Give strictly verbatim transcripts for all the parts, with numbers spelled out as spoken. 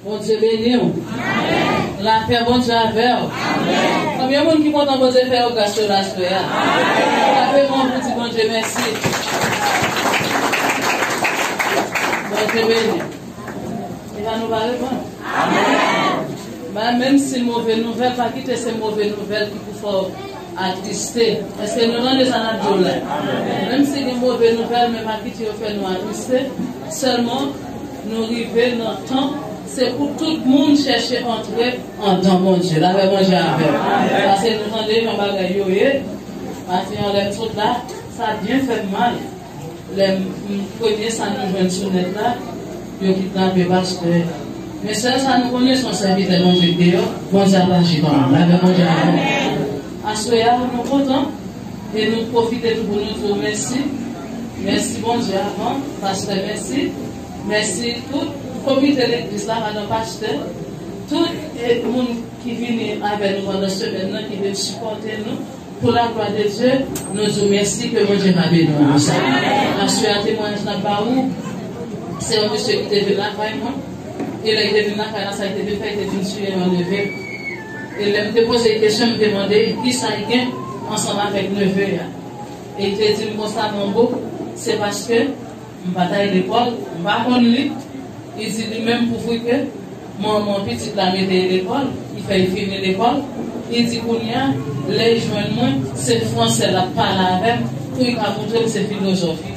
Bondye beni w. Lapè Bondye avè w. Konbyen moun ki kontan Bondye fè yo gras yo la aswè a? Frape men w pou di Bondye mèsi. Bondye beni w. E pa nou pa reponn? Ba, menm si move nouvèl, pa kite se move nouvèl ki pou fè w atriste. Èske nou tande sa n ap di w la? Menm si gen move nouvèl, men pa kite yo fè nou atriste. Sèlman, nou rive nan tan, se pou tout moun chèche antre andan Bondye. Lapè Bondye avè w. Paske nou tande jan bagay yo ye. Maten an, lè m sot la, sa byen fè m mal. Lè m, m, premye sa nou jwenn sou nèt la, yo kidnape pastè. Men sèl sa nou konnen, se yon sèvitè Bondye k deyò, Bondye ap aji kanmenm. Lapè Bondye avè w. Aswè a, nou kontan, e nou pwofite tou pou nou di w mèsi. Mèsi Bondye avan, pastè, mèsi. Mèsi tout komite legliz la, madan pastè, tout, e, moun ki vini avè nou pandan semèn nan, ki vin sipòte nou. Pou laglwa de Dye, nou di w mèsi, ke Bondye va beni w pou sa. Aswè a, temwayaj n ap ba ou, se yon mesye ki te vin lakay mwen. E lè l te vin lakay la, sa l te vin fè, l te vin siye yon neve. E lè m te poze l kesyon, m te mande l kisa l gen ansanm avèk neve a. E l te di m konsa, Manbo, se paske m pa t al lekòl, m pa konn li. Li di li menm pou vre ke manman pitit la mete l lekòl, li fè l fini lekòl. Li di kounye a, lè l jwenn mwen, se fransè l ap pale avè m pou l ka montre m se filozòf li.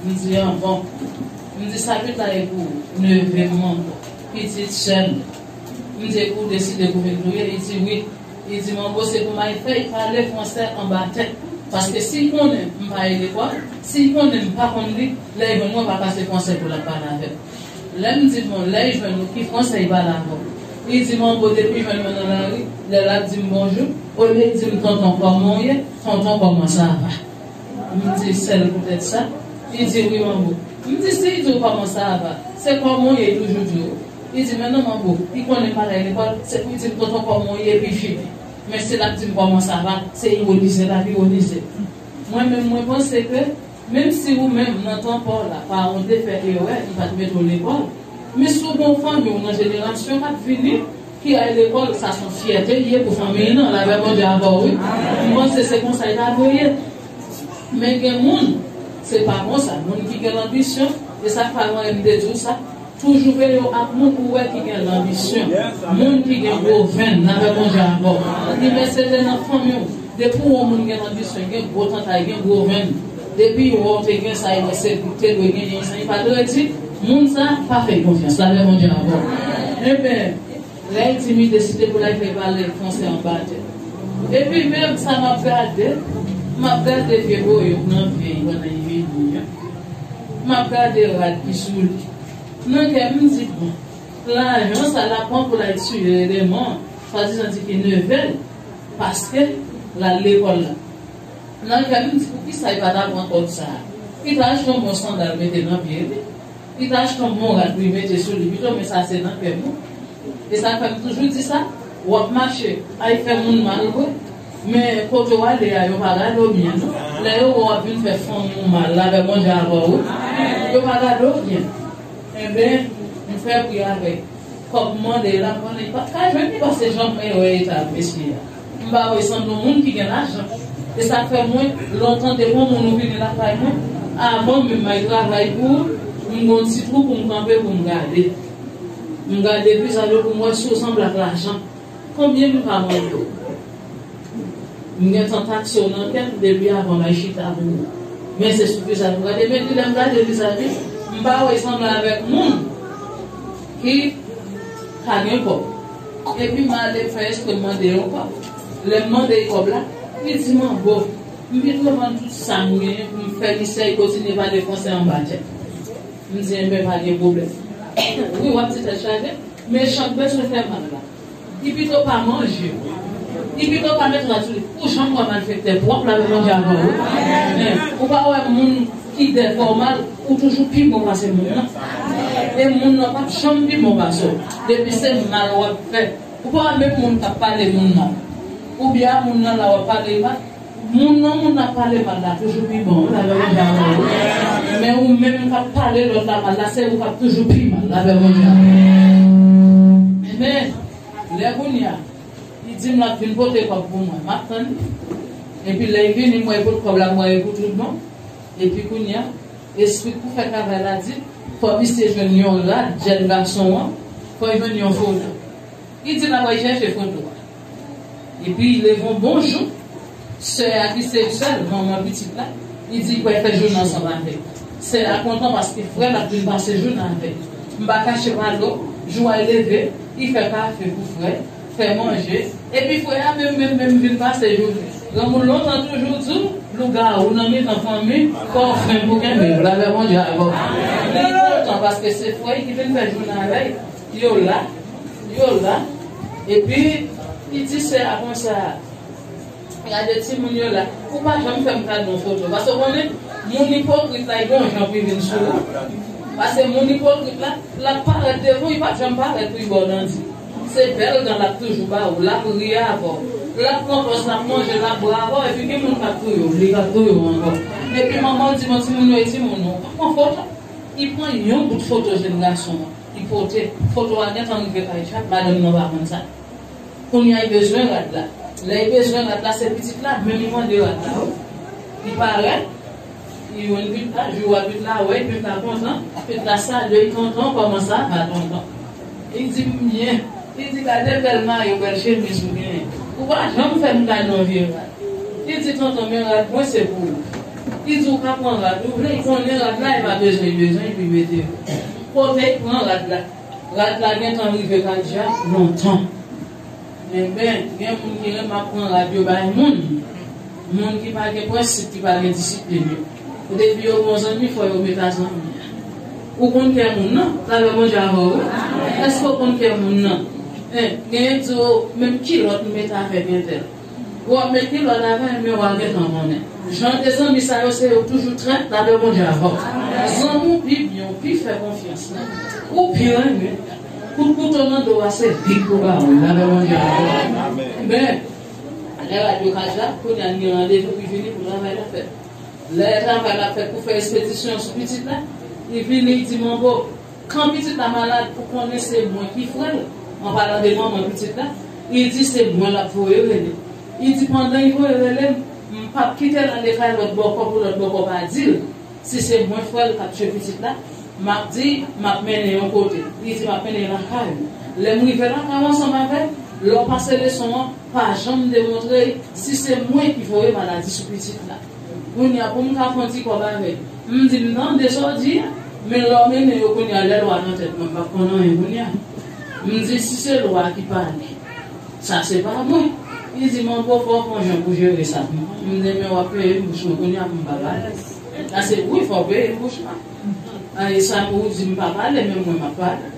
M di, an bon. M di, sa pita e pou neve m ankò, pitit sè m. M di, e pou w deside pou vin touye? Li di, wi. Li di, Manbo, se pou m al fè l pale fransè anba tè. Paske si l konnen m pa al lekòl, si l konnen m pa konn li, lè l jwenn mwen, pa ka se fransè pou l ap pale avè m. Lè m di, bon, lè l jwenn ou, ki fransè l pale avè w? Li di, Manbo, depi l jwenn mwen nan lari, lè l ap di m bonjou, olye l di m tonton, kòman w ye? Tonton, comment ça va? M di, sèl poutèt sa? Li di, wi, Manbo. M di, si l di w comment ça va, se kòman w ye l toujou di w? Li di, men non, Manbo, li konnen m pa t al lekòl, se pou l di m tonton kòman w ye, epi fini. Men si l ap di m comment ça va, se ironize l ap ironize. Mwen menm, mwen panse ke, menm si ou menm, nan tan pa w la, paran w te fè erè, li pa t mete w lekòl, men si w gen yon fanmi w nan jenerasyon k ap vini, ki al lekòl, sa se yon fyète l ye pou fanmi l nan, lapè Bondye avè w, wi. M panse se konsa l ta dwe ye. Men gen moun, se pa konsa. Moun ki gen lanbisyon, e sa k fè mwen m te di w sa, toujou veye w ak moun ou wè ki gen lanbisyon. Moun ki gen gwo venn, lapè Bondye avè w. Li mèt se te nan fanmi w. Depi w wè yon moun gen lanbisyon, gen gwo tantay, gen gwo venn, depi w wè w te gen sa, e wè se te dwe genyen sa, li pa dwe di, moun sa, pa fè l konfyans, lapè Bondye avè w. Enben, lè l di m li deside pou l al fè pale fransè anba tè. Epi menm sa m ap gade, m ap gade vye boyok nan pye l pandan l vini an. M ap gade rad ki sou li. Nan kè m, m di, bon, lajan sa l ap pran pou l al tiye eleman, swadizan di ki neve l, paske l al lekòl la. Nan kè m, m di, poukisa l pa ta pran kòb sa a? Li ta achte yon bon sandal mete nan pye li. Li ta achte yon bon rad pou l mete sou li pito, men sa se nan kè m wi. E sa k fè m toujou di sa, w ap mache, al fè moun mal vre, men kote w ale a, yo pa gade w byen non. Lè yo wè w ap vin fè fanmi w mal, lapè Bondye avè w wi. Yo pa gade w byen. Enben, m fè pri avèk kòb mande la, konnen li pa t ka jwenn li, paske jan mwen wè eta mesye a. M pa wè sanble yon moun ki gen lajan. E sa k fè mwen, lè w tande yon moun ou vini lakay mwen, avan menm m al travay pou ou, m gon ti twou pou m kanpe pou m gade. M gade vizaj ou pou m wè si w sanble ak lajan. Konbyen m pa mande w? M gentan takse w nan kè m depi avan m al chita pou ou. Men se sou vizaj ou gade, men lè m gade vizaj li, m pa wè l sanble avèk moun ki ka gen kòb. Epi m ale fè espre m mande yon kòb. Lè m mande l kòb la, li di m, an bon, m vin revann tout sa m genyen pou m fè misye kontinye pale fransè anba tè. M di, enben, pa gen pwoblèm. Wi, w ap di tèt chaje, men chan k bezwen fè mal la. Li pito pa manje w. Li pito pa mete rad sou li. Ou janm wè malfektè pwòp la, men Bondye avè w wi. Men, ou pa wè moun ki dèfè w mal, ou toujou pi bon pase moun nan. E moun nan p ap janm pi bon pase w. Depi se mal w ap fè. Ou pa wè menm moun k ap pale moun mal. Oubyen a moun nan la w ap pale l mal. Moun nan moun ap pale mal la toujou pi bon, wi, lapè Bondye avè w. Men ou menm k ap pale lòt la mal la, se ou k ap toujou pi mal, lapè Bondye avè w. Amen. Lè kounye a, li di m l ap vin pote kòb pou mwen, m ap tann li. Epi lè li vini, m wè li pot kòb la, m wè li pou tout bon. Epi kounye a, espri k pou fè travay la di, fò misye jwenn yon rad, jèn gason an, fò l jwenn yon foto. Li di l ap al chèche foto a. Epi, leve yon bon jou, sè a ki se sèl manman pitit la, li di l pral fè jounen ansanm avè l. Sè a kontan paske frè l ap vin pase jounen avè l. M pa kache pa l, jou a leve, li fè kafe pou frè l, fè manje, epi frè a menm, menm, menm vin pase jounen. Granmoun lontan toujou di w, lougawou nan mitan fanmi, fò w fenk pou kenbe yo, lapè Bondye avè w. Li kontan paske se frè l ki vin fè jounen avè l. Yo la, yo la. Epi, li di sè a konsa, gade timoun yo la, ou pa janm fè m kado yon foto. Paske w konnen, moun ipokrit la, li gen yon jan pou li vin sou ou. Paske moun ipokrit la, l ap parèt devan w, li p ap janm parèt pou li ba w dandi. Se bèl dan l ap toujou ba ou, l ap ri avè w. L ap pran pòz, l ap manje, l ap bwè avè w, epi gen moun k ap touye w, li k ap touye w ankò. Epi manman w di, bon, timoun yo, e timoun ou, pa pran foto. Li pran yon bout foto jèn gason an. Li pote, foto a gentan rive kay Jack, madanm nan pa konn sa. Kounye a, li bezwen rad la. Lè li bezwen rad la, se pitit la menm li mande rad la, wi. Li parèt, li jwenn pitit la, jou a pitit la wè, pitit la kontan, pitit la salye l, tonton, kòman sa va, tonton? Li di m byen. Li di, gade bèl mayo, bèl chemiz ou genyen. Ou pa janm fè m kado yon vye rad. Li di, tonton, men rad mwen se pou ou. Li di, ou ka pran rad ou vle, li konnen rad la, li pa bezwen, li bezwen, li mete. Kote l pran rad la? Rad la gentan rive Kadja lontan. Enben, gen moun ki renmen ap pran rad yo bay moun. Moun ki pa gen prensip, ki pa gen disiplin yo. Depi yo bon zanmi, fò yo met a zanmi. Ou konn kè moun nan, sa vle Bondye avè w, wi. Èske w konn kè moun nan? En, genyen k di w, menm kilòt m met avèk entèl. W ap met kilòt avè l, men w a gentan konnen. Jan de zanmi sa yo, se yo toujou trèt, lapè Bondye avè w. Zanmi w pi byen, w pi fè konfyans la, ou pi renmen, kout kouto nan do a, se big pou ba w, lapè Bondye avè w. Men, lè rad yo Kadja, kounye a n gen randevou ki vini pou travay la fèt. Lè travay la fèt pou fè espedisyon sou pitit la, li vini, li di, manbo, kan pitit la malad, ou konnen se mwen ki frè l, an palan de manman pitit la, li di se mwen l ap voye rele. Li di pandan li voye rele m, m p ap kite l ale kay lòt bòkò pou lòt bòkò pa di l si se mwen frè l k ap tchwe pitit la, m ap di m ap mennen yon kote. Li di m ap mennen lakay ou. Lè m rive lakay ou ansanm avè l, lè w pase leson an, pa janm demontre si se mwen ki voye maladi sou pitit la. Kounye a, pou m ka fè yon ti kòb avè l, m di, m tande sa w di a, men lè w mennen yo kounye a, lè lwa nan tèt mwen, m p ap konn anyen kounye a. M di, si se lwa ki pale, sa se pa mwen. Li di, manbo, fò w fè yon jan pou jere sa pou mwen. M di, men w ap peye m bouch mwen kounye a pou m pa pale. Sa se wi, fò w peye m bouch mwen. A, e sa pou w di m pa pale, men mwen m ap pale.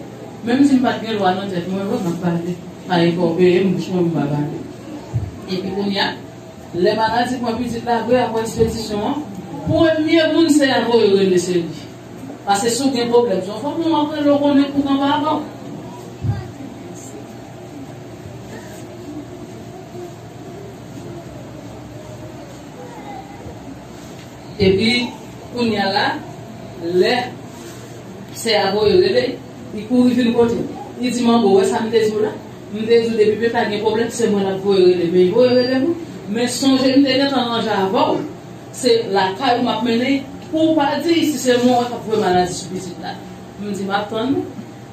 Menm si m pa t gen lwa nan tèt mwen, wi, m ap pale. A, e fò w peye m bouch mwen pou m pa pale. Epi kounye a, lè maladi pran pitit la vre apre espedisyon an, premye moun sè a voye rele se li. Paske si w gen pwoblèm, se yon fanmi w ap rele w konnen pou kanpe avè w. Epi, kounye a la, lè sè a voye rele, li kouri vin kote m. Li di, manbo, ou wè sa m te di w la? M te di w depi pepa gen pwoblèm, se mwen l ap voye rele. Men li voye rele m wi. Men sonje m te gentan ranje avè w. Se lakay ou m ap mennen l pou w pa di si se mwen wè k ap voye maladi sou pitit la. M di, m ap tann ou.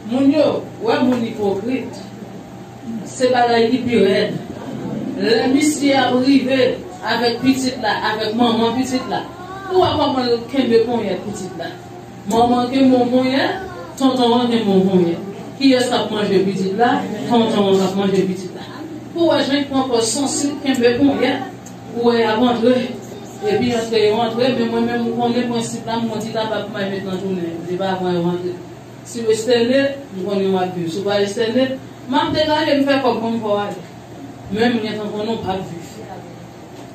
Moun yo, wè moun ipokrit. Se bagay ki pi rèd. Lè misye ap rive avèk pitit la, avèk manman pitit la, ou wè kòman l kenbe ponyèt pitit la. Manman kenbe yon ponyèt, tonton an kenbe yon ponyèt. Kiyès k ap manje pitit la? Tonton an k ap manje pitit la. Ou wè jan l pran pòz sansib, kenbe ponyèt. Ou wè y ap antre. Epi antre yo antre, men mwen menm ou konnen prensip la, m gon ti tabak m bay met nan tounen. Se pa pran yo antre. Si w estène, m konnen w ap viv. Si w pa estène, m ap degaje m fè kòb mwen m fè w ale. Men m gentan konnen w p ap viv.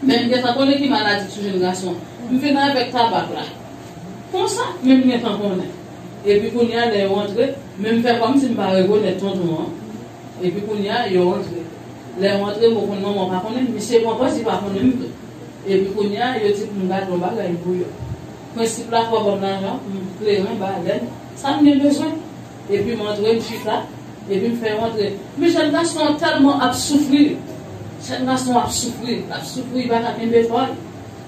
Men m gentan konnen ki maladi k sou jèn gason an. M vin avèk tabak la. Konsa, men m gentan konnen. Epi kounye a, lè yo antre, men m fè kòmsi m pa rekonèt tonton an. Epi kounye a, yo antre. Lè yo antre, m konn manman pa konnen m, misye pran pòz li pa konnen m tou. Epi kounye a, yo di pou m gade yon bagay pou yo. Prensip la fò ban m lajan, m kleren, balèn, sa m gen bezwen. Epi m antre, m chita, epi m fè yo antre. Men jèn gason an tèlman ap soufri. Jèn gason an ap soufri, l ap soufri, li pa ka kenbe kò l.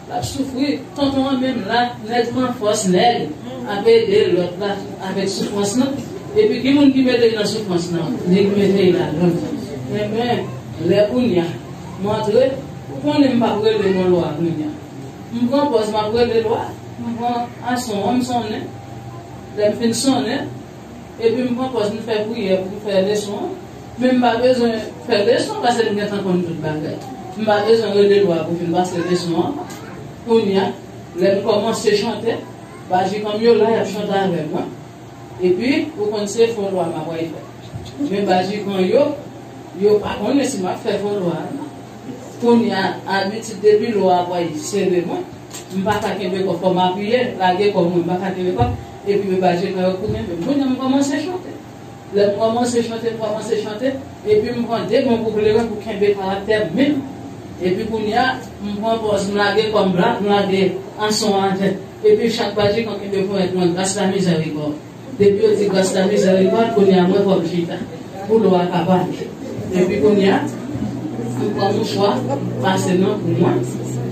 L ap soufri. Tonton an menm la, nèg pran fòs nèg, ap ede lòt la avèk soufrans lan. Epi ki moun ki mete l nan soufrans lan? Li ki mete l ladan. Enben, lè kounye a, m antre, ou konnen m p ap rele non lwa kounye a. M pran pòz, m ap rele lwa, m pran ason an, m sonnen. Lè m fin sonnen, epi m pran pòz, m fè priyè pou m fè leson an. Men m pa bezwen fè leson, paske m gentan konn tout bagay. M pa bezwen rele lwa pou vin pase leson an. Kounye a, lè m kòmanse chante, bajikan m yo la, y ap chante avè mwen. Epi, ou konn se fon lwa m ap pral fè. Men bajikan yo, yo pa konnen si m ap fè fon lwa a, non. Kounye a, abitid depi lwa a pral sere mwen, m pa ka kenbe kò, fò m apiye, lage kò mwen, m pa ka kenbe kò, epi yo bajikan yo konnen, men kounye a m kòmanse chante. Lè m kòmanse chante, m kòmanse chante, epi m pran de bon kou kleren pou kenbe karaktè m menm. Epi kounye a, m pran pòz, m lage kò m la, m lage ason an atè. Epi chak bajikan kenbe ponyèt mwen, gras la mizèrikòd. Depi yo di gras la mizèrikòd, kounye a mwen fò m chita. Pou lwa a ka pale. Epi kounye a, m pran mouchwa, pase nan kou mwen.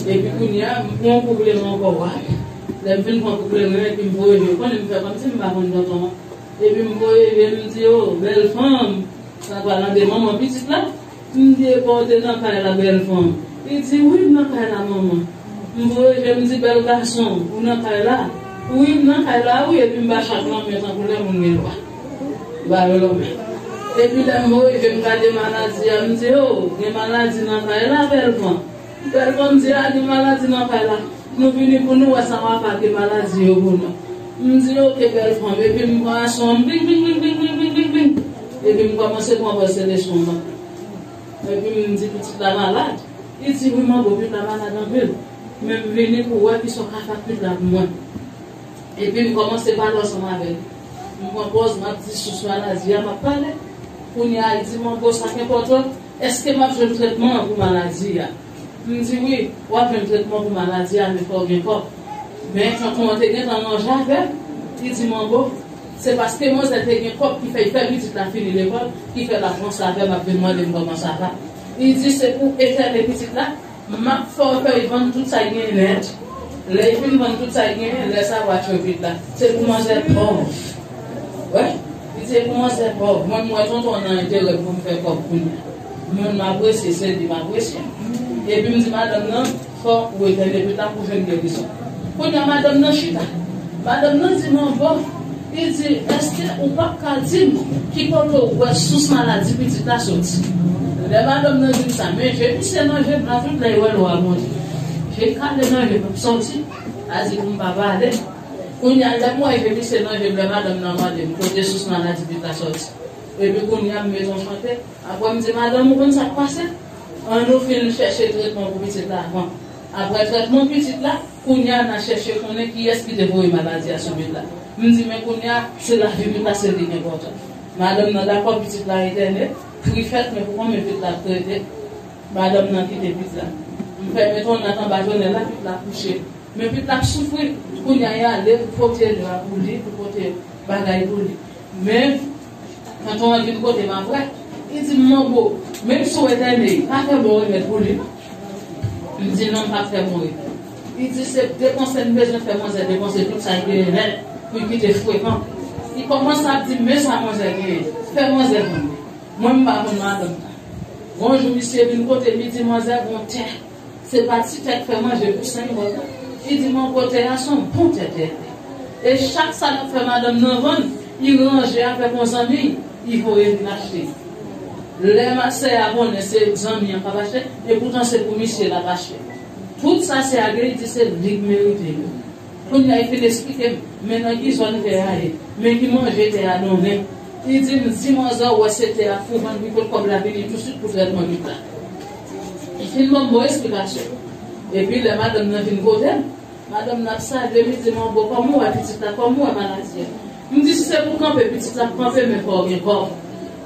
Epi kounye a, m pran kou kleren ankò, wa. Lè m fin pran kou kleren, epi m voye je, konnen m fè kòmsi m pa konn tonton an. Epi m voye je, m di, "O, bèl fanm, sa pral antre manman pitit la?" M di, "E pa w te nan kay la, bèl fanm?" Li di, "Wi, m nan kay la, manman." M voye je, m di, "Bèl gason, ou nan kay la?" "Wi, m nan kay la, wi," epi m ba chak lanmen tankou lè moun gen lwa. M ba yo lanmen. Epi lè m voye je, m gade maladi a, m di, "O, gen maladi nan kay la, bèl fanm?" Bèl fanm di, "A, gen maladi nan kay la. Nou vini pou nou wè sa w ap pake maladi yo pou nou." M di, "Oke, bèl fanm." Epi m pran ason an, bling, bling, bling. Epi m kòmanse pran pòz se leson an. Epi m di, "Pitit la malad?" Li di, "Wi, manbo, pitit la malad anpil. Men m vini pou wè kisa w ka fè ak pitit la pou mwen." Epi m kòmanse pale ansanm avè l. M pran pòz, m ap di sous maladi a, m ap pale. Kounye a, li di, "Manbo, sa k enpòtan, èske m ap jwenn trètman an pou maladi a?" M di, "Wi, w ap jwenn trètman pou maladi a, men fò w gen kòb." Men tonton an te gentan ranje avè m. Li di, "Manbo, se paske manzè te gen kòb ki fè l fè pitit la fini lekòl, ki fè l ap panse avè m, ap vin mande m kòman sa va." Li di, "Se pou etène pitit la, m ap fè w fè l vann tout sa l genyen nèt. Lè l fin vann tout sa l genyen, lè sa w a tchwe pitit la. Se pou manzè pòv." Wè, li di, "Se pou manzè pòv." Mwen, m wè tonton an nan enterè pou m fè kòb kounye a. Moun m apresye, se li m apresye. Epi m di madanm nan, "Fò ou etène pitit la pou jwenn gerizon." Kounye a, madanm nan chita. Madanm nan di, "Manbo," li di, "èske ou p ap ka di m ki kote w wè sous maladi pitit la soti?" Lè madanm nan di m sa, men je misye nan je m la, tout lè l wè lwa Bondye. Je kale nan je m ap sòti, a di pou m pa pale. Kounye a, lè m wè je misye nan je m, lè madanm nan mande m kote sous maladi pitit la sòti. Epi kounye a, m met yon chante. Apre m di, "Madanm, ou konn sa k pase? Ann nou fin chèche tretman pou pitit la avan." Apre tretman pitit la, kounye a n a chèche konnen kiyès ki te voye maladi a sou pitit la. M di, "Men kounye a, se lavi pitit la, se li ki enpòtan." Madanm nan dakò, pitit la entène, pri fèt, men pou konbyen pitit la ap trete, madanm nan kite pitit la. M fè met yon nat anba tonèl la, pitit la kouche. Men pitit la ap soufri. Kounye a, y ale pou pote dra pou li, pou pote bagay pou li. Men, tonton an vin kote m apre, li di m, "Manbo, menm si w entène, pa fè bon remèd pou li, non." M di, "Non, m p ap fè bon remèd." Li di, "Se depanse m bezwen fè manzè depanse tout sa l genyen nèt pou l kite frekan." Li kòmanse ap di m, "Men sa manzè genyen, fè manzè vann li." Mwen, m pa konn madanm nan. Yon jou, misye vin kote m, li di, "Manzè, gon tè." Se pa ti tè k fè manje pou senk gòl, non. Li di, "Manbo, tè a se yon bon tè, tè a." E chak sa l ap fè madanm nan vann, li ranje avèk yon zanmi l, li voye vin achte. Lè ma sè a konnen se zanmi an k ap achte, epoutan se pou misye l ap achte. Tout sa sè a gen, li di se li k merite yo. Kounye a, li fin esplike m, men nan ki zòn tè a ye, men ki manje tè a donnen. Li di m, "Di manzè w wè se tè a k pou vann, pi kot kòb la vini tousuit pou trètman pitit la." Li fin ban m bon esplikasyon. Epi lè madanm nan vin kote m, madanm nan ap salye m, li di m, "Manbo, kòman w wè pitit la, kòman w wè maladi a?" M di, "Si se pou kanpe, pitit la ap kanpe, men fò w gen kòb."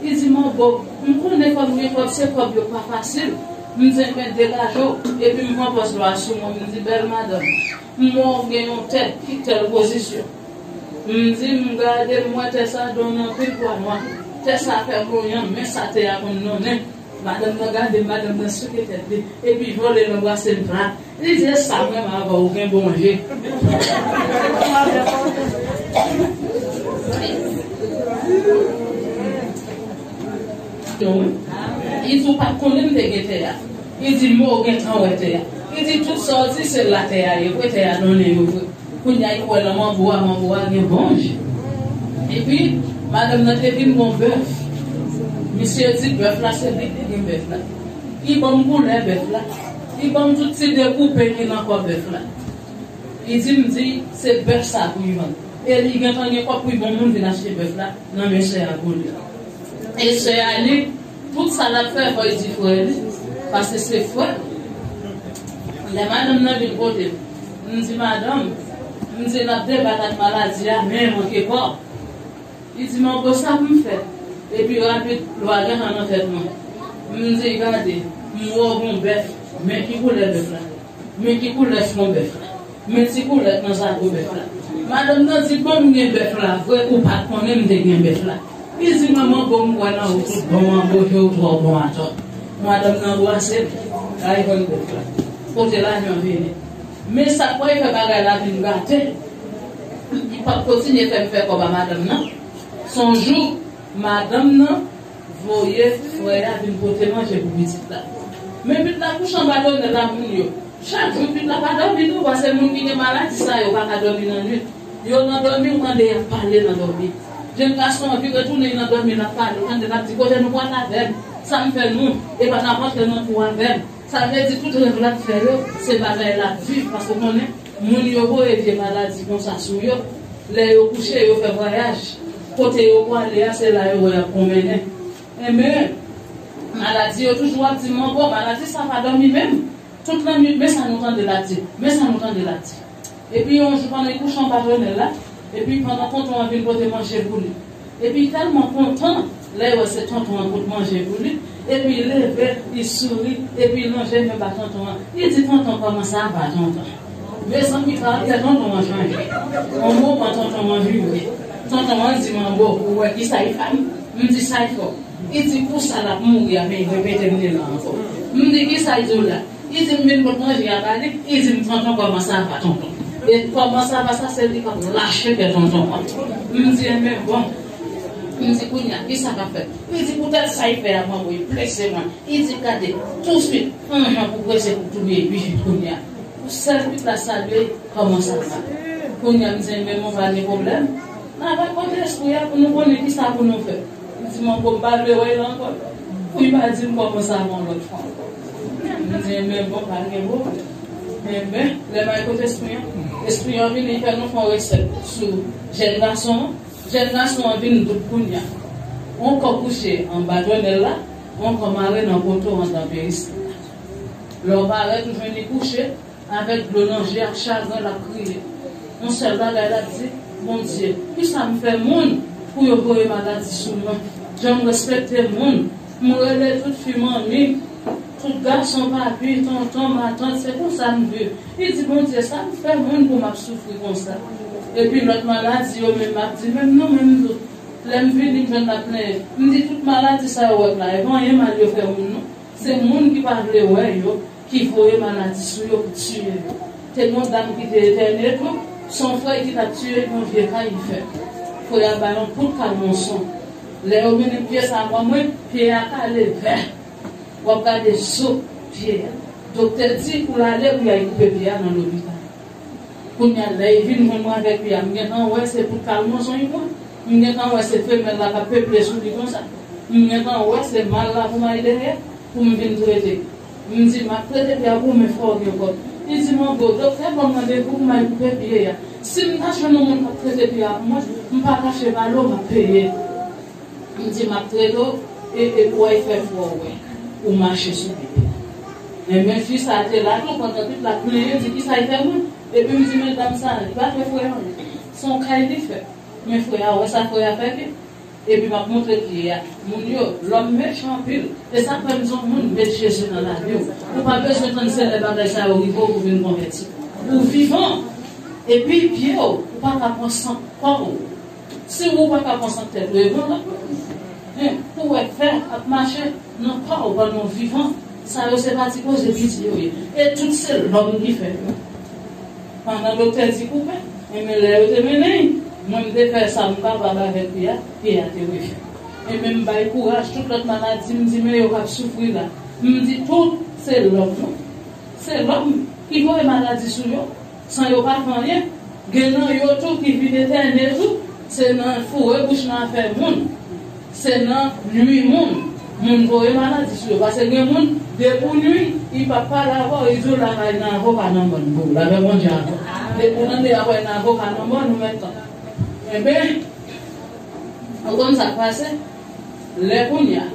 Li di, "Manbo, m konnen fò m gen kòb, se kòb yo k pa fasil." M di, "Men degaje w." Epi m pran pòz lwa sou mwen, m di, "Bèl madanm, m wè w gen yon tè ki tèl pozisyon." M di, "M gade, m wè tè sa donnen anpil pwa nwa. Tè sa fè bouyon, men sa tè a konn donnen." Madanm nan gade, madanm nan souke tèt li, epi vole nan bras li plat. Li di, "E sa mwen menm avè w gen bon je." Li di, "Ou pa t konnen m te gen tè a." Li di, "Men w gentan wè tè a." Li di, "Tout sa w di, se la tè a ye vre, tè a donnen yo vre." Kounye a, li wè nan manbo a, manbo a gen bon je. Epi, madanm nan te vin gon bèf. Misye di, "Bèf la, se li ki gen bèf la." Li ban m koulè bèf la. Li ban m tout ti dekoupe ki nan kò bèf la. Li di m, di, "Se bèf sa pou l vann." E li gentan gen kòb pou l ban moun vin achte bèf la nan men sè a pou li. E sè a li, tout sa l ap fè, fò l di frè li, paske se frè l. Lè madanm nan vin kote m, m di, "Madanm," m di, "n ap debat ak maladi a, men manke kòb." Li di, "Manbo, sa pou m fè?" Epi rapid, lwa gentan nan tèt mwen. M di, "Gade, m wè w gon bèf, men ki koulè bèf la?" Men ki koulè fwon bèf la? Men ti koulèt nan zago bèf la? Madanm nan di, "Bon, m gen bèf la vre, ou pa t konnen m te gen bèf la." Li di, "Manbo, m kwè nan ou tout bon, manbo, je w twò bon atò." Madanm nan anbrase m, l al jwenn bèf la. Kote lajan vini? Men sa k pral fè bagay la vin gate, li p ap kontinye fè m fè kòb a madanm nan. Se yon jou, madanm nan voye frè a vin pote manje pou pitit la. Men pitit la kouche anba tonèl la, moun yo. Chak jou pitit la pa dòmi tou, paske moun ki gen maladi sa yo pa ka dòmi nan nwit. Yo nan dòmi, ou tande y ap pale nan dòmi. Jenn gason an vire tounen nan dòmi, l ap pale, ou tande l ap di, "Kote nou pral avè m? Sa m fè nou? E pa n ap antre nan twou avè m." Sa vle di tout rèv l ap fè yo, se bagay l ap viv, paske ou konnen, moun yo voye vye maladi konsa sou yo. Lè yo kouche, yo fè vwayaj. Kote yo pwale a, se la yo wè y ap pwonmennen. Enben, maladi yo toujou ap di, "Manbo, maladi sa pa dòmi menm." Tout lannwit, men sa nou tande l ap di, men sa nou tande l ap di. Epi yon jou, pandan l kouche anba tonèl la, epi pandan tonton an vin pote manje pou li. Epi li tèlman kontan, lè l wè se tonton an k pot manje pou li, epi li leve, li souri, epi li lonje men ba tonton an. Li di, "Tonton, kòman sa va, tonton?" Mezanmi, karaktè tonton an chanje. Yon moman, tonton an vire. Tonton an di, "Manbo, ou wè kisa l fè m?" M di, "Sa l fè w?" Li di, "Kou sa l ap mouri a, men li repete m li la ankò." M di, "Kisa l di w la?" Li di, "M vin pot manje a ba li." Li di m, "Tonton, kòman sa va, tonton?" E kòman sa va sa, se li k ap lache kè tonton an. M di, "Enben bon." M di, "Kounye a, kisa k ap fèt?" Li di, "Poutèt sa l fè a, manbo, li blese mwen." Li di, "Gade, touswit, yon jan pou prese pou touye pi vit kounye a." Pou sèl pitit la salye, "Kòman sa va?" Kounye a, m di, "Enben bon, pa gen pwoblèm. N a va kote espri a pou nou konnen kisa pou nou fè." M di, "Manbo, m pa vle wè l ankò." Pou l pa di m kòman sa va yon lòt fwa ankò. M di, "Enben bon, pa gen pwoblèm." Enben, lè m al kote espri an, espri an vini fè nou fè yon resèt sou jèn gason an. Jèn gason an vin dout kounye a. Yon kò kouche anba tonèl la, yon kò mare nan poto anndan peristil la. Lè w parèt, ou jwenn li kouche, avèk dlo nan je ak chagren, l ap kriye. Yon sèl bagay l ap di, "Bondye, kisa m fè moun pou yo voye maladi sou mwen? Jan m respekte moun, m rele tout fi manmi, tout gason papi, tonton, matant, se konsa m viv." Li di, "Bondye, sa m fè moun pou m ap soufri konsa?" Epi lòt maladi yo menm ap di, "Menm nou menm tou." Lè m vini, m jwenn l ap plenyen. M di, "Tout maladi sa yo w ap la, e pa anyen mal yo fè moun non. Se moun ki pa vle wè yo, ki voye maladi sou yo pou tiye yo." Te gen yon dam ki te etène tou, se yon frè ki t ap tiye yon vye kay li fè. Frè a ba yon kout kalmonson. Lè yo mennen pye sa a ban mwen, pye a kale vè. W ap gade zo pye a. Doktè di pou l ale pou y al koupe pye a nan lopital. Kounye a, lè li vin jwenn mwen avèk pye a, m gentan wè se pout kalmonson li pran. M gentan wè se femèl la k ap peple sou li konsa. M gentan wè se mal la pou m al dèyè, pou m vin trete. M di, "M ap trete pye a pou ou, men fò w gen kòb." Li di, "Manbo, doktè ban m randevou pou m al koupe pye a. Si m ta jwenn yon moun k ap trete pye a pou mwen, m pa kache pale w, m ap peye." M di, "M ap trete w, e, e pou w al fè fò w wè, ou mache sou pye." Enben, fi sa a te la tou, pandan tout l ap plenyen, di, "Kisa l fè mwen?" Epi m di, "Men dam sa a, li pa fè frè a anyen. Se yon kay li fè. Men frè a, ou wè sa frè a fè li?" Epi m ap montre pye a. Moun yo, lòm mechan anpil. E sa k fè m di yon moun met Jezi nan lavi w. Ou pa bezwen tann se lè bagay sa yo rive w pou vin konvèti. Ou vivan. Epi pye w, ou pa ka pran sant kò w. Si ou pa ka pran sant tèt ou, e bon la. Hen, pou w wè fè ap mache nan kò w pandan w vivan. Sa yo se pa ti koze piti yo ye. E tout se lòm ki fè yo. Pandan doktè di koupe, enben lè yo te mennen l, mwen m te fè sa m kapab avèk pye a, pye a te refè. Enben m bay kouraj tout lòt maladi, m di men yo k ap soufri la. M di tout se lòm non. Se lòm ki voye maladi sou yo, san yo pa fè anyen. Gen nan yo tou ki vin etène tou, se nan foure bouch nan afè moun. Se nan nwi moun. Moun voye maladi sou yo. Paske gen moun, depi w nwi, li p ap pale avè w, li di w lakay nan avoka nan mòn pou ou. Lapè Bondye avè w. Depi w nan de avoka nan mòn, ou mèt tan. Enben, ou konn sa k pase? Lè kounye a,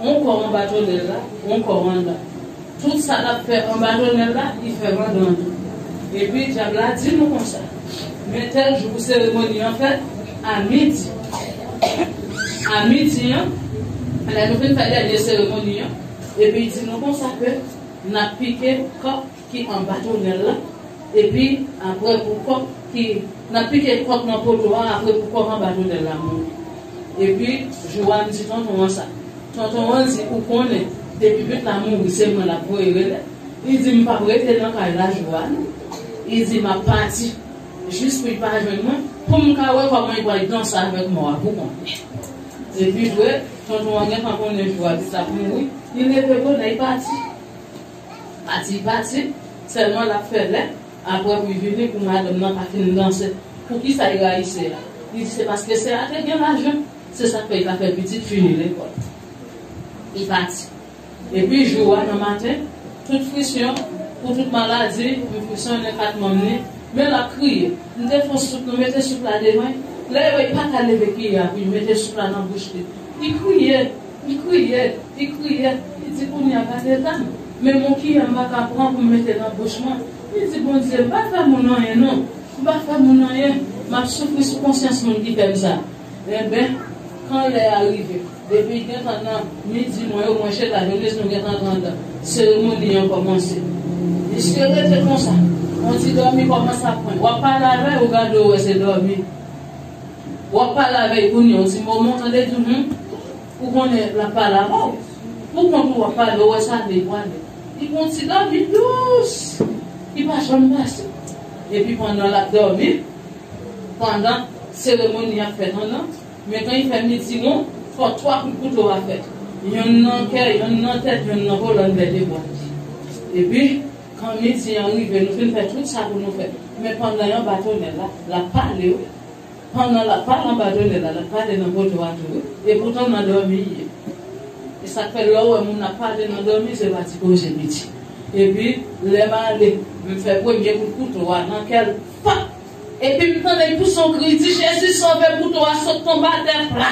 yon kò anba tonèl la, yon kò anndan. Tout sa l ap fè anba tonèl la, li fè l anndan tou. Epi dyab la di nou konsa, men tèl jou pou seremoni an fèt, a midi. A midi an, lè nou fin fè dènye seremoni an, epi li di nou konsa ke n ap pike kòk ki anba tonèl la, epi apre pou kòk ki, n ap pike kòk nan poto a, apre pou kòk anba tonèl la mouri. Epi jou a m di tonton an sa. Tonton an di ou konnen, depi pitit la mouri, se mwen l ap voye rele. Li di m p ap rete nan kay la jou a non. Li di m ap pati jis pou li pa jwenn mwen, pou m ka wè kòman li pral danse avèk mò a pou konnen. Epi vre, tonton an gentan konnen jou a pitit la ap mouri, li leve bonè, li pati. Pati, pati, sèlman l ap fè lè, apre pou l vini pou madanm nan pa fin danse. Poukisa l rayi sè a? Li di se paske sè a te gen lajan, se sa k fè l ka fè pitit fini lekòl. Li pati. Epi jou a nan maten, tout frisyon, pou tout maladi, m frisyonnen kat manm li, men l ap kriye. M te fè soup, nou mete soup la devan l. Lè yo, li pa ka leve kiyè a pou l mete soup la nan bouch li. Li kriye. Li kriye, li kriye, li di kounye a gade eta m. Men yon kiyè m pa ka pran pou m mete nan bouch mwen. Li di Bondye, m pa fè moun anyen non. M pa fè moun anyen. M ap soufri sou konsyans moun ki fè m sa. Enben, kan lè a rive, depi gentan nan midi mwen yo, mwen chita, Jones nou gentan anndan. Seremoni an kòmanse. Misye rete konsa. Yon ti dòmi kòmanse ap pran. W ap pale avè l, ou gade w wè se dòmi. W ap pale avè l kounye a, yon ti moman, tande di, hmm, ou konnen l ap pale avè w. Pou kont ou w ap pale, ou wè sa vle pwale. Li gon ti dòmi dous, li pa janm pase. Epi pandan l ap dòmi, pandan seremoni ap fèt anndan, men kan li fè midi won, fò twa kout kouto a fèt. Yonn nan kè, yonn nan tèt, yonn nan kolòn, vètebra. Epi, kan midi an rive, nou fin fè tout sa pou nou fè. Men pandan y anba tonèl la, l ap pale, wi. Pandan l ap pale anba tonèl la, l ap pale nan poto a tou, wi. Epoutan nan dòmi l ye. E sa k fè lè w wè moun ap pale nan dòmi, se pa ti koze piti. Epi, lè m ale, m fè premye kout kouto a nan kè l, pap! Epi m tande l pouse yon kri, di, Jezi sove, kouto a sot tonbe atè, pla!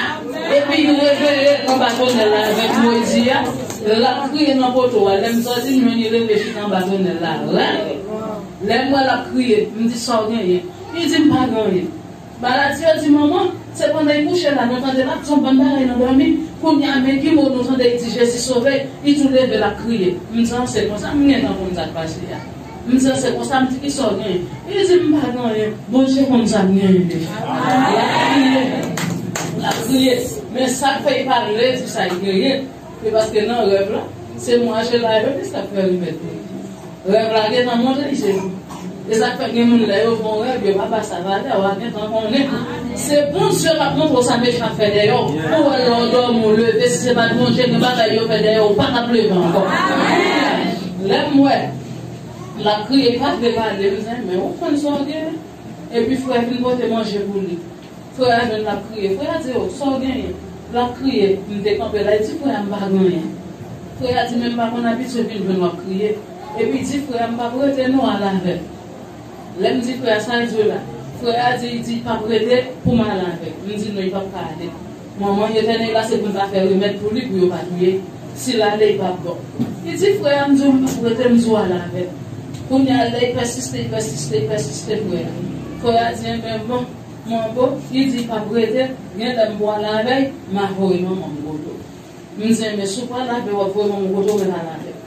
Epi l reveye anba tonèl la avèk mo l di a, l ap kriye nan poto a. Lè m sòti, m jwenn li leve chita anba tonèl la, rèd. Lè m wè l ap kriye, m di, sa w genyen? Li di m pa gen anyen. Maladi yo di manman, se pandan li kouche la, nou tande l ap di yon bann bagay nan dòmi. Kounye a, men ki mo nou tande li di Jezi sove, li tou leve l ap kriye. M di an se konsa, m gentan konn sa k pase a. M di an se konsa, m di kisa w genyen? Li di m pa gen anyen, Bondye konn sa m genyen deja. L ap kriye, l ap kriye. Men sa k fè li pa vle di sa l genyen, se paske nan rèv la, se mwache la yo ki sa k fè remèd pou li. Rèv la gentan montre li se li. E sa k fè gen moun lè yo fè yon rèv, yo pa ba sa valè, w a gentan konnen. Se Bondye k ap montre w sa mechan ap fè dèyè w. Pou w wè lè w dòmi, w leve, si se pa t Bondye, gen bagay yo fè dèyè w, ou pa t ap leve ankò. Lè m wè l ap kriye, l pa vle pale, m di, men ou konn sa w gen. Epi frè vin pote manje pou li. Frè a jwenn l ap kriye. Frè a di, o, sa w genyen? L ap kriye. M te kanpe la, li di, frè a, m pa gen anyen. Frè a di, men m pa konn abitye vin jwenn w ap kriye. Epi di frè a, m p ap rete non, al avè m. Lè m di frè a sa l di w la, frè a di, li di l p ap rete pou m al avè l. M di non, li p ap ka ale. Manman l, Letènèl la, se pou l ta fè remèd pou li, pou yo pa touye l. Si l ale, li p ap bon. Li di frè a, m di w m p ap rete, m di w al avè m. Kounye a, lè l pèsiste, l pèsiste, l pèsiste, frè a. Frè a di, enben, bon, Manbo, li di l p ap rete, gen lè m pou al avè l, m a voye manman m kote w. M di, men si w pral avè l, w ap voye manman w kote w, mwen al avè l.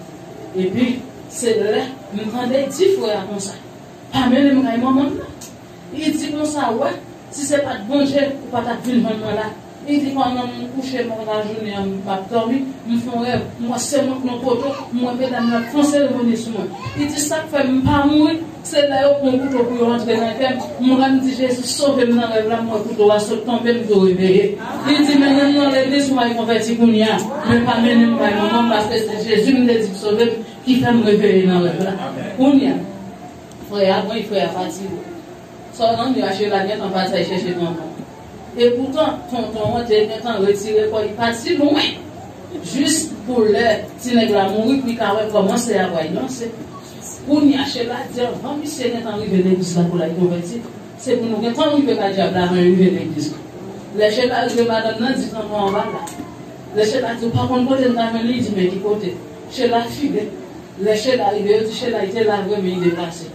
Epi, se lè m tande l di frè a konsa, pa mennen m kay manman m nan. Li di konsa, wè, si se pa t Bondye, ou pa t ap vin jwenn mwen la. Li di pandan m kouche mò lajounen an, m ap dòmi, m fè yon rèv, m wè se mwen k nan poto, m wè medam yo ap fè yon seremoni sou mwen. Li di sa k fè m pa mouri, se lè yo pran kouto pou yo antre nan kè m, m wè m di Jezi sove m nan rèv la, m wè kouto a sot tonbe, m tou reveye. Li di mennen m nan legliz pou m al konvèti kounye a, men pa mennen m bay manman m paske se Jezi m te di k sove m ki fè m reveye nan rèv la. Kounye a, frè a pran, frè a pati. Sa w tande a, Chela gentan pati al chèche tonton. Epoutan, tonton an te gentan retire kò l, li pati lwen. Jis pou lè ti nèg la mouri, pou li ka wè kòman sè a pral danse. Kounye a, Chela di anvan misye gentan rive legliz la pou l al konvèti, se pou nou gentan rive kay dyab la anvan yo rive legliz la. Lè Chela rive, madanm nan di tonton an pa la. Lè Chela di, ou pa konn kote m ta jwenn li, li di, men ki kote? Chela file. Lè Chela rive, yo di Chela, li te la vre, men li deplase.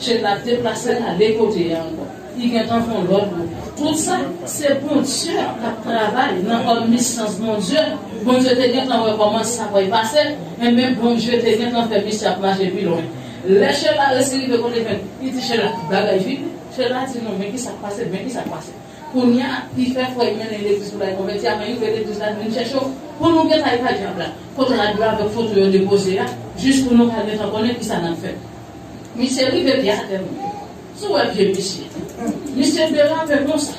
Chela deplase l ale kote a ankò. Li gentan fè yon lòt wout. Tout sa, se Bondye k ap travay nan omniscience Bondye. Bondye te gentan wè kòman sa pral pase, enben Bondye te gentan fè misye ap mache pi lwen. Lè Chela resi rive kote fèt, li di Chela, tout bagay fini. Chela di non, men ki sa k pase, men ki sa k pase. Kounye a, li fè frè l mennen legliz pou l al konvèti a, men li rive legliz la, vin chèche w. Pou nou gentan al kay dyab la. Kote radyo avèk foto yo depoze a, jis pou nou ka gentan konnen kisa n ap fè. Misye rive pye atè moun yo. Si w wè pye misye. Misye derape konsa.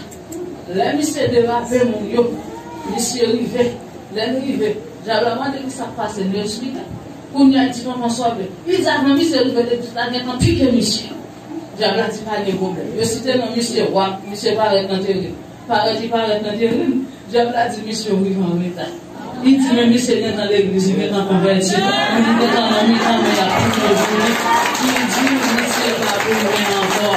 Lè misye derape moun yo, misye rive. Lè l rive, dyab la mande kisa k pase, nou eksplike. Kounye a, l di tonton sove. Li di avan misye rive legliz la gentan pike misye. Dyab la di pa gen pwoblèm. Yo site non misye, w ap, misye parèt nan teren. Parèt li parèt nan teren, dyab la di misye ou rive an reta. Li di men misye gentan legliz, li gentan konvèti, li gentan nan mitan men l ap priye pou li. Li di misye pa pou lwen ankò.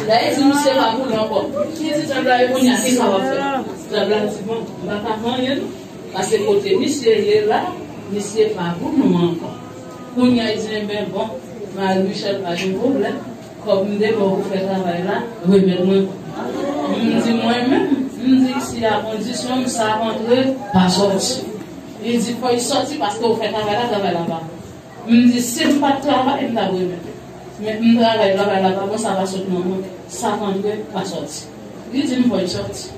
Lè li di misye pa pou lwen ankò, li di dyab la e kounye a kisa w ap fè? Dyab la di bon, m pa ka fè anyen non. Paske kote misye ye la, misye pa pou nou ankò. Kounye a, li di, enben, bon, Marie Michel pa gen pwoblèm. Kòb m te ba w pou fè travay la, remèt mwen kòb. M di, mwen menm, m di, si a kondisyon m sa rantre, pa sòti. Li di, fò l sòti paske ou fè travay la, travay la pa bon. M di, si m pa t travay, m t ap remèt ou. Men m travay, travay la pa bon, sa pa sot nan mwen. Sa k antre, pa sòti. Li di m fò l sòti.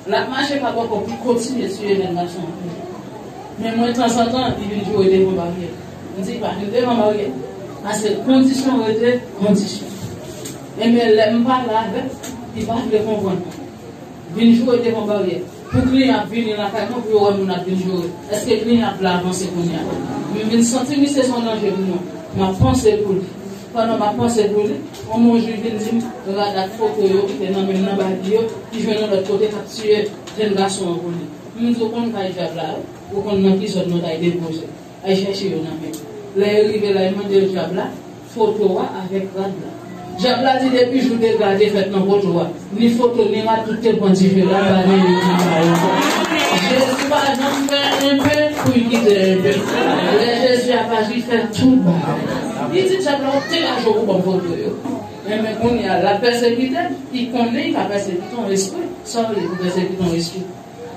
L ap mache pa bò kò pou l kontinye tiye jèn gason an toujou. Men mwen, tanzantan, li vin joure devan baryè. M di, pa vin devan baryè. Paske kondisyon rete kondisyon. Enben, lè m pale avè l, li pa vle konprann. Vin joure devan baryè. Pou kliyan ap vini lakay mwen, pou yo wè moun ap vin joure. Èske kliyan ap vle avanse kounye a? Men m vin santi misye se yon danje pou mwen. M ap panse pou li. Pandan m ap panse pou li, yon moun jis vin di m rad ak foto yo ki te nan men l nan bagi yo, ki jwenn yon lòt kote k ap tiye jèn gason an pou li. M di, ou konn kay dyab la wi, ou konn nan ki zòn nou t al depoze. Al chèche yo nan men l. Lè yo rive la, yo mande yo dyab la foto a avèk rad la. Dyab la di depi jou dega te fèt nan poto a, ni foto ni rad tout te pran dife la, pa gen youn ki ba yo ankò. Jezi pa janm fè enpe pou l kite enpe. Lè Jezi ap aji, fè tout bagay. Li di dyab la, ou te raje w pou ban m foto yo. Enben kounye a, l ap pèsekite l, li konnen li ka pèsekite yon espri. Sa w vle pou pèsekite yon espri?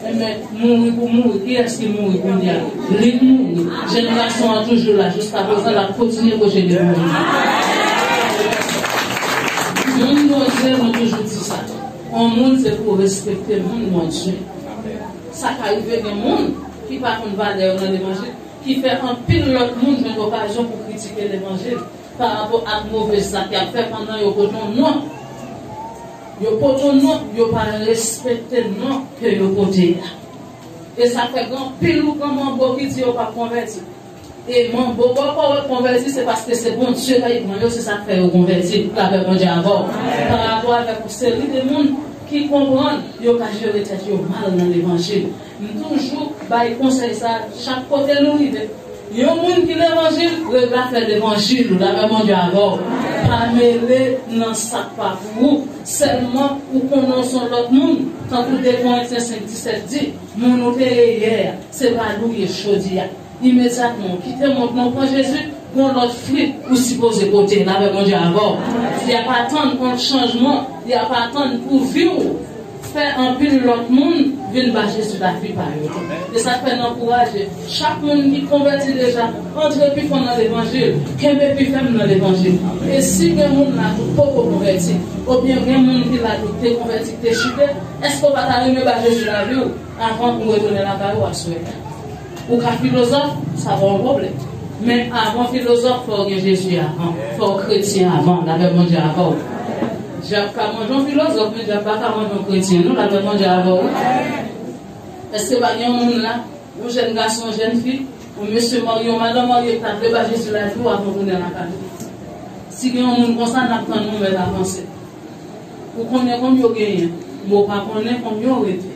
Enben, mouri pou mouri, kiyès ki mouri kounye a? Li k mouri. Jèn gason an toujou la, jiskaprezan, l ap kontinye pwoche devan li. Moun Bondye, nou toujou di sa. Yon moun se pou respekte moun Bondye. Sa ka rive gen moun ki pa konn valè yo nan levanjil, ki fè anpil lòt moun jwenn okazyon pou kritike levanjil. Pa rapò ak move zak y ap fè pandan yo pote yon non. Yo pote yon non, yo pa respekte non ke yo pote a. E sa fè gen anpil ou pran manbo ki di yo p ap konvèti. E manbo bòkò yo konvèti, se paske se Bondye k ap pran yo, se sa k fè yo konvèti. Lapè Bondye avè w. Pa rapò avèk yon seri de moun ki konprann yo ka jere tèt yo mal nan levanjil. M toujou bay konsèy sa a chak kote nou rive. Yon moun ki levanjil, règ la fè levanjil ou, lapè Bondye avè w. Pa mele nan sa k pa pou ou. Sèlman ou konnen w se yon lòt moun. Tankou de Korentyen senk disèt di, moun ou te ye yè a, se pa li w ye jodi a. Imedyatman ou kite mond lan, ou pran Jezi, Gon lòt fwi ou sipoze pote, lapè Bondye avè w. Y ap atann yon chanjman, y ap atann pou vi w fè anpil lòt moun vin ba Jezi lavi pa yo. E sa k fè n ankouraje chak moun ki konvèti deja, antre pi fon nan levanjil, kenbe pi fèm nan levanjil. E si gen moun la ki poko konvèti, oubyen gen moun ki la ki te konvèti, ki te chite, èske w pa ta renmen ba Jezi lavi w avan ou retounen lakay ou aswè? Ou ka filozòf, sa pa yon pwoblèm. Men avan filozòf, fò w gen Jezi avan. Fò w kretyen avan. Lapè Bondye avè w. Dyab ka manje yon filozòf, men dyab pa ka manje yon kretyen, non, lapè Bondye avè w. Èske pa gen yon moun la, yon jèn gason, yon jèn fi, yon mesye marye, yon madanm marye, ki ta vle ba Jezi lavi w avan w tounen lakay ou? Si gen yon moun konsa, n ap tann ou mèt avanse. Ou konnen kòm yo genyen, men w pa konnen kòm yo rete.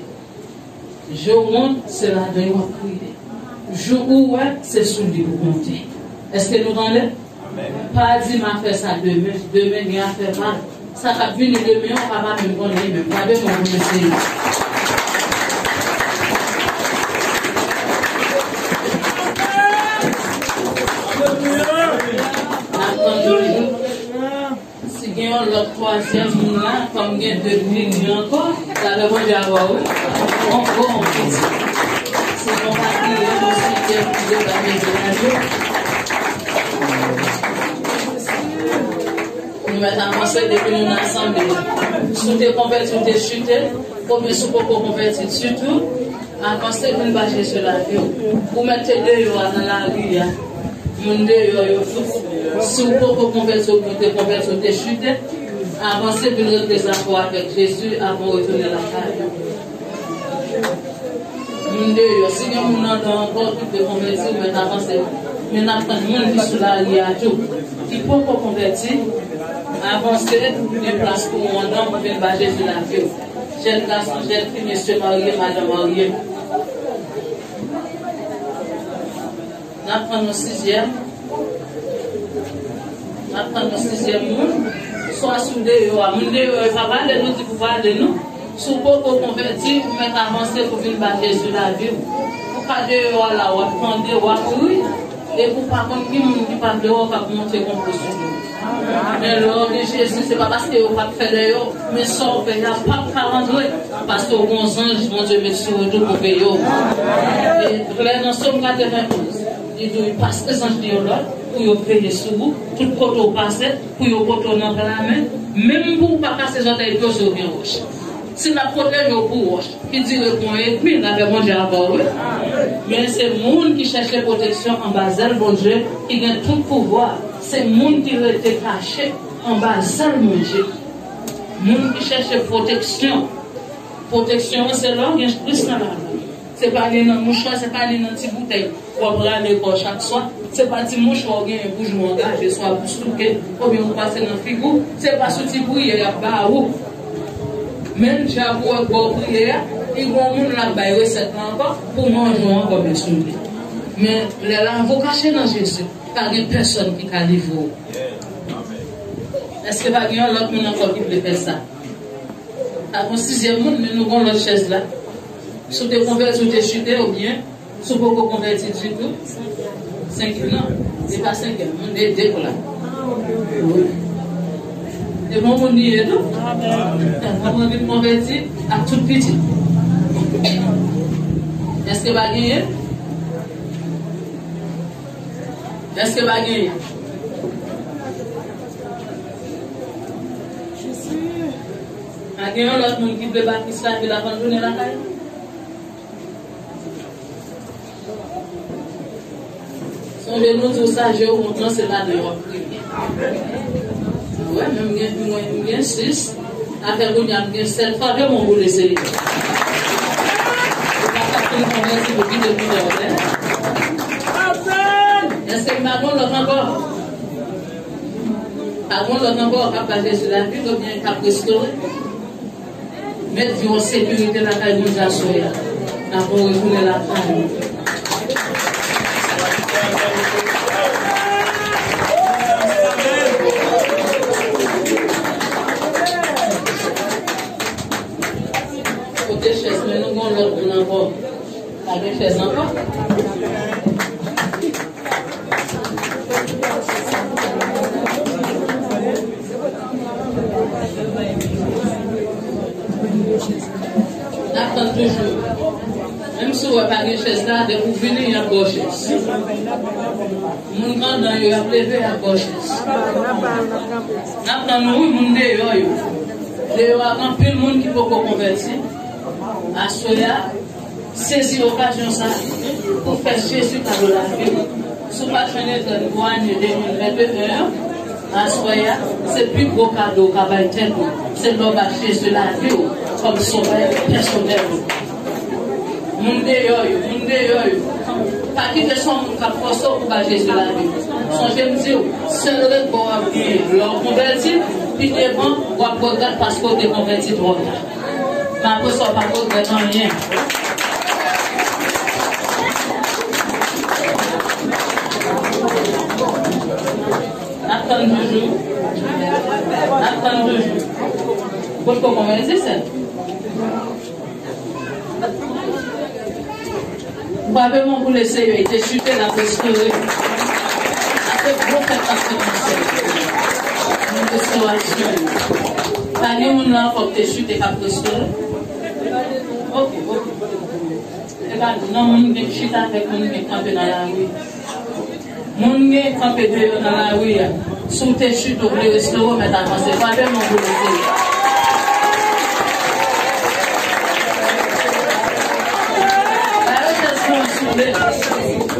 Je w wont, se ladan yo w ap kriye. Jou ou wè, se sou li pou konte. Èske nou tande? Pa di, "M a fè sa demen." Demen gen afè pa l. Sa k ap vini demen an, ou pa menm konnen li menm. Frape men w pou Jezi. N ap tann nou. Si gen yon lòt twazyèm moun la, kòm gen de figi ankò, lapè Bondye avè w, wi. On gwo, on piti. Si nou pa kriye, nou sitye pou deba medye a yo. Nou mèt avanse depi nou nan asanble. Si w te konvèti, w te chite, oubyen si w poko konvèti ditou, avanse vin ba Jezi lavi w. Ou mèt te deyò a nan lari a. Moun deyò yo tou. Si w poko konvèti oubyen w te konvèti, w te chite, avanse vin regle zafè w avèk Jezi avan w retounen lakay ou. Moun deyò, si gen moun anndan ankò ki vle konvèti, ou mèt avanse. Men n ap tann moun ki sou lari a tou, ki poko konvèti, avanse, gen plas pou ou anndan pou vin ba Jezi lavi w. Jèn gason, jèn fi, mesye marye, madanm marye. N ap pran yon sizyèm. N ap pran yon sizyèm moun. Swa sou deyò a. Moun deyò yo pa pale, nou di pou pale, non. Si w poko konvèti, ou mèt avanse pou vin ba Jezi lavi w. Ou pa deyò a la, w ap tande, w ap ri. Epi w pa konn ki moun ki pa vle wè w k ap monte konplo sou nou. Men lè w gen Jezi, se pa paske yo p ap fè dèyè w, men sa w fè a p ap ka rantre, paske w gen yon zanj Bondye met sou ou tou pou veye w. E lè nan Sòm katrevendouz, li di w li pase zanj li yo lòd pou yo veye sou ou, tout kote w pase, pou yo pote w nan pla men, menm pou w pa kase zòtèy pye w sou yon wòch. Si l ap pwoteje w pou wòch ki dire pou yon edmi, lapè Bondye avè w, wi. Men se moun ki chèche pwoteksyon anba zèl Bondye, ki gen tout pouvwa, se moun ki rete kache anba zèl Bondye. Moun ki chèche pwoteksyon. Pwoteksyon an se lè w gen Kris nan lavi w. Se pa li nan mouchwa, se pa li nan ti boutèy w ap rale kò w chak swa. Se pa ti mouchwa w genyen pou jou w angaje, swa pou souke, oubyen pou pase nan figi w. Se pa sou ti priyè y ap ba ou. Menm dyab ou wè k ba w priyè a, li gon moun l ap bay resèt la ankò pou manje w ankò, men sou li. Men lè lavi w kache nan Jezi, pa gen pèsòn ki ka livre w. Èske pa gen yon lòt moun ankò ki vle fè sa? Ak yon sizyèm moun, men nou gon lòt chèz la. Si w te konvèti, w te chite, oubyen si w poko konvèti ditou, senk, non, se pa senkyèm, moun de, de pou la. Wi. E bon moun li ye tou. Mwen, mwen vin konvèti ak tout pitit. Èske pa genyen? Èske pa genyen? Pa gen yon lòt moun ki vle ba Kris lavi l avan l tounen lakay? Sonje nou di w sa, je w wont lan, se ladan yo w ap kriye. Wè, men m gen, mwen, m gen sis, apre kounye a m gen sèt, frape men w pou Leseyè. Ou pa ka fin konvèti pou kite koulè w, hein? Èske m pa gon lòt ankò? Pa gon lòt ankò k ap ba Jezi lavi l oubyen k ap restore. Met vi w an sekirite lakay Bondye aswè a. N ap retounen lakay nou. Kote chèz mwen, nou gon lòt moun ankò. Pa gen chèz ankò. Toujou. Menm si w wè pa gen chèz la, depi w vini, y ap ba w chèz. Moun k anndan yo, y ap leve, y ap ba w chèz. N ap tann nou, wi, moun deyò yo. Deyò a, gen anpil moun ki poko konvèti. Aswè a, sezi okazyon sa a pou fè Jezi kado lavi w. Si w pa jwenn etèn pou ane de mil venteyen an, aswè a, se pi gwo kado w ka bay tèt ou. Se lè w ba Jezi lavi w kòm sovè pèsonèl ou. Moun deyò yo, moun deyò yo. Pa kite se yon moun k ap fòse w pou ba Jezi lavi w. Sonje m di w, sèl repò w ap genyen lè w konvèti, pi devan, w ap regrèt paske w te konvèti twò ta. Men apre sa, w pa regrèt anyen. N ap tann toujou. N ap tann toujou. Potko konvèti, sè. Frape men pou le Seyè, te chite, l ap restore. Sa se gwo fèt k ap fèt nan syèl. Yon restorasyon. Pa gen moun la ankò ki te chite k ap restore? Oke, oke. E pa non, moun gen chita avèk moun gen kanpe nan lari. Moun gen kanpe deyò nan lari a. Si w te chite, w vle restore, w mèt avanse. Frape men pou le Seyè. Ba yo chèz pou yo souple.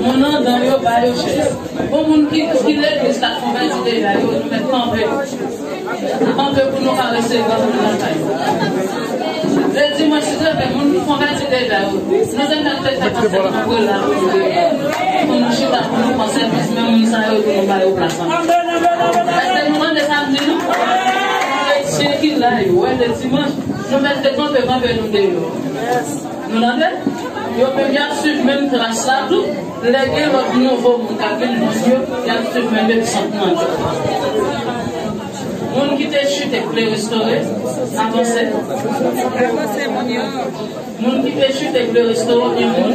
Moun anndan yo, ba yo chèz. Bon, moun ki, ki legliz la konvèti deja yo, nou mèt kanpe. Kanpe pou nou ka resevwa moun lakay. Le dimanch, si Dye vle, moun ki konvèti deja yo, nou te mèt fè fèt ansanm nan prela pou nou chita, pou nou pran sèvis, men moun sa yo, pou nou ba yo plas ankò. Èske nou tande sa m di nou? Kretyen ki la yo, wè, le dimanch, nou mèt kanpe, kanpe nou deyò. Nou tande? Yo menm y ap swiv menm tras la tou. Lè gen lòt nouvo moun k ap vin jwenn yo, y ap swiv menm egzanp nan yo. Moun ki te chite k vle restore, avanse. Moun ki te chite k vle restore, gen moun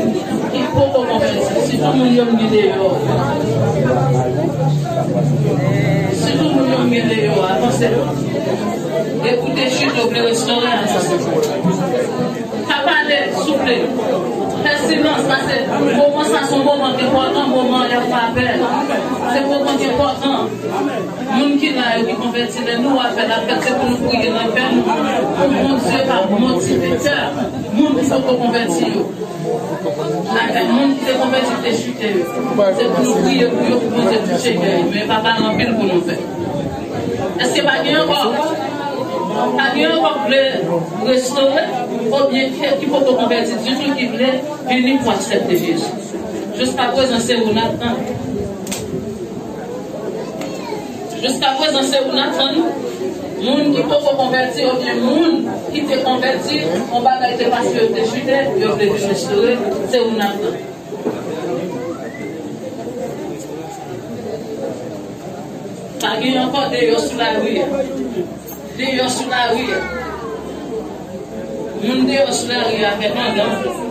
ki poko konvèti. Sitou moun yo m gen deyò. Sitou moun yo m gen deyò, avanse. Depi w te chite, w vle restore, avanse. Pa pale, souple. Fè silans, paske moman sa se yon moman ki enpòtan, moman y ap fè apèl. Se yon moman ki enpòtan. Moun ki la yo ki konvèti, lè nou apèl ap fèt, se pou nou priye nan kè nou. Pou Bondye ka motive kè moun ki poko konvèti yo. Avèk moun ki te konvèti, ki te chite yo. Se pou nou priye pou yo, pou Bondye touche kè yo. Men pa pale anpil pou nou fè. Èske pa gen ankò? Pa gen ankò k vle restore, oubyen ki, ki poko konvèti ditou, ki vle vini pou aksepte Jezi? Jiskaprezan, se ou n ap tann. Jiskaprezan, se ou n ap tann. Moun ki poko konvèti, oubyen moun ki te konvèti, yon bagay te pase yo, te chite, yo vle vin restore, se ou n ap tann. Pa gen ankò deyò sou lari a. Deyò sou lari a. Moun deyò sou lari a fè pandan.